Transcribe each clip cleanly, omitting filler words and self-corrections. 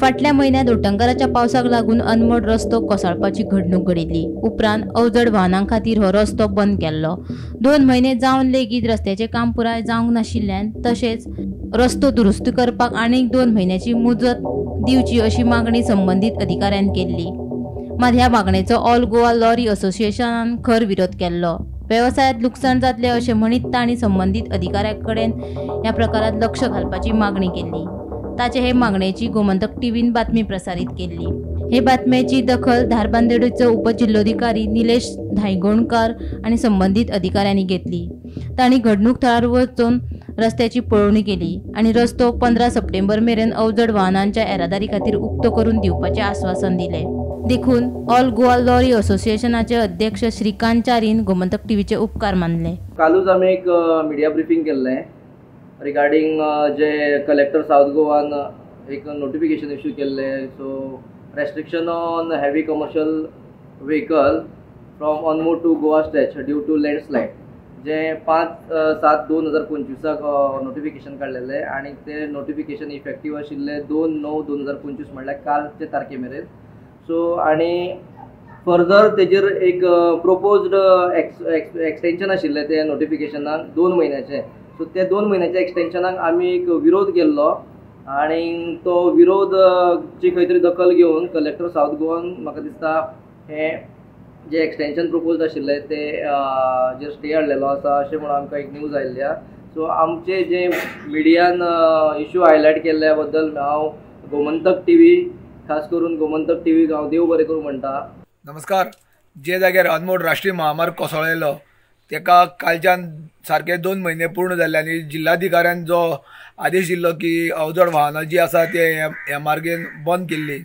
फाटल्या म्हयन्यांत उटंगाराच्या पावसाक लागून अनमोड रस्तो कोसळपाची घडणूक घडिल्ली. उपरांत अवजड वाहनां खातीर हो रस्तो बंद केल्लो. 2 म्हयने जावन लेगीत रस्त्याचें काम पुराय जावंक नाशिल्ल्यान तशेंच रस्तो दुरुस्ती करपाक आनीक 2 म्हयन्याची मुजत दिवची अशी मागणी संबंदीत अधिकाऱ्यान केल्ली. मात ह्या मागणेचो ऑल गोवा लॉरी असोसिएशनान खर विरोध केल्लो. वेवसायांत लुकसाण जातलें अशें म्हणीत तांणी संबंदीत अधिकाऱ्यां कडेन ह्या प्रकारांत लक्ष घालपाची मागणी केल्ली. ताचे हे मागणेची गोमंतक टीव्हीन बातमी प्रसारीत केल्ली. हे बातमेची दखल धारबांदोडेचो उपजिल्लोधिकारी निलेश धायगोणकार आनी संबंदीत अधिकाऱ्यांनी घेतली. तांणी घडणूक थळार वचून रस्त्याची पळोवणी केली आनी रस्तो 15 सप्टेंबर मेरेन अवजड वाहनांच्या येरादारी खातीर उक्तो करून दिवपाचें आस्वासन दिलें. देखून ऑल गोवा लॉरी असोसिएशनाचे अध्यक्ष श्रीकांत चारीन गोमंतक टीव्हीचे उपकार मानले. कालूच आमी एक मिडिया ब्रिफींग केल्लें रिगार्डींग जे कलेक्टर सावथ गोवान एक नोटिफिकेशन इश्यू केल्लें. So restriction on heavy commercial vehicle from Anmod to Goa stretch due to landslide जें 5/7/2025 नोटिफिकेशन काडलेलें आनी तें नोटिफिकेशन इफेक्टीव आशिल्लें 2/9/2025 म्हणल्यार कालचे तारखे मेरेन. सो आनी फर्दर तेजेर एक प्रोपोज्ड एक्सटेंशन आशिल्लें तें नोटिफिकेशनाक 2 म्हयन्याचें. सो त्या 2 म्हयन्याच्या एक्सटेंशनाक आमी एक विरोध केल्लो आनी तो विरोध ची खंय तरी दखल घेवन कलेक्टर सावथ गोवान म्हाका दिसता हें जें एक्सटेंशन प्रोपोज आशिल्लें तें जे स्टे हाडलेलो आसा अशें म्हणून आमकां एक न्यूज आयिल्ली आसा. सो आमचे जे मिडियान इशू हायलायट केल्ल्या बद्दल हांव गोमंतक टीव्ही, खास करून गोमंतक टीव्हीक हांव देव बरें करूं म्हणटा. नमस्कार. जे जाग्यार अनमोड राष्ट्रीय महामार्ग कोसळ्ळेलो तेका कालच्यान सारके 2 म्हयने पूर्ण जाल्ले आनी जिल्हाधिकाऱ्यान जो आदेश दिल्लो की अवजड वाहनां जी आसा ते ह्या मार्गेन बंद केल्ली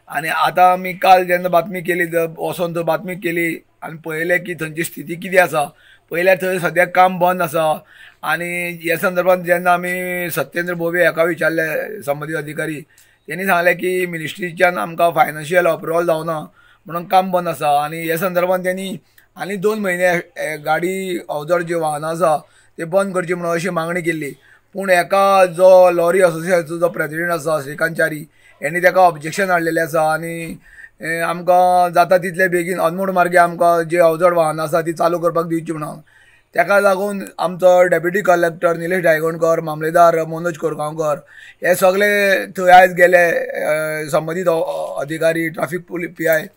आनी आतां आमी काल जेन्ना बातमी केली, वचोन थंय बातमी केली आनी पळयलें की थंयची स्थिती कितें आसा, पळयल्यार थंय सद्याक काम बंद आसा. आनी ह्या संदर्भात जेन्ना आमी सत्येंद्र भोबे हाका विचारलें संबंदीत अधिकारी, तेणी सांगलें की मिनिस्ट्रीच्यान आमकां फायनान्शियल अप्रुवल जावना म्हणून काम बंद आसा. आनी ह्या संदर्भात तेणी आनी 2 म्हयने गाडी अवजड जी वाहनां आसा ते बंद करची म्हणून अशी मागणी केल्ली. पूण हेका जो लॉरी असोसिएशनाचो जो प्रेजिडेंट आसा श्रीकांत च्यारी हेणी तेका ऑब्जेक्शन हाडलेलें आसा आनी आमकां जाता तितले बेगीन अनमोड मार्गे आमकां जी अवजड वाहनां आसा ती चालू करपाक दिवची म्हणून तेका लागून आमचो डेप्युटी कलेक्टर निलेश धायगोणकर, मामलेदार मनोज कोरगांवकर हे सगळे थंय आयज गेले. संबंदीत अधिकारी traffic police PI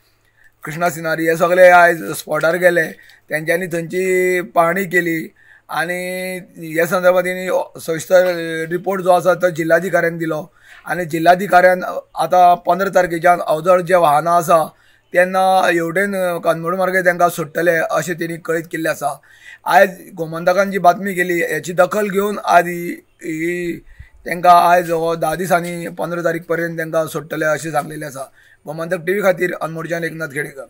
Krishna Sinari हे सगळे आयज स्पॉटार गेले, तेंच्यांनी थंयची पाहणी केली आनी ह्या संदर्भात तेणी सविस्तर रिपोर्ट जो आसा तो जिल्हाधिकाऱ्यान दिलो आनी जिल्हाधिकाऱ्यान आतां 15 तारखेच्यान अवजड जे वाहनां आसा तेन्ना हेवटेन अनमोड मार्गे तांकां सोडटले अशें तेणी कळीत केल्लें आसा. आयज गोमंतकान जी बातमी केली हेची दखल घेवन आज ही तांकां आयज हो 10 दिसांनी 15 तारीख पर्यंत तांकां सोडटले अशें सांगलेलें आसा. गोमंतक टीव्ही खातीर अनमोडच्यान एकनाथ खेडेकर.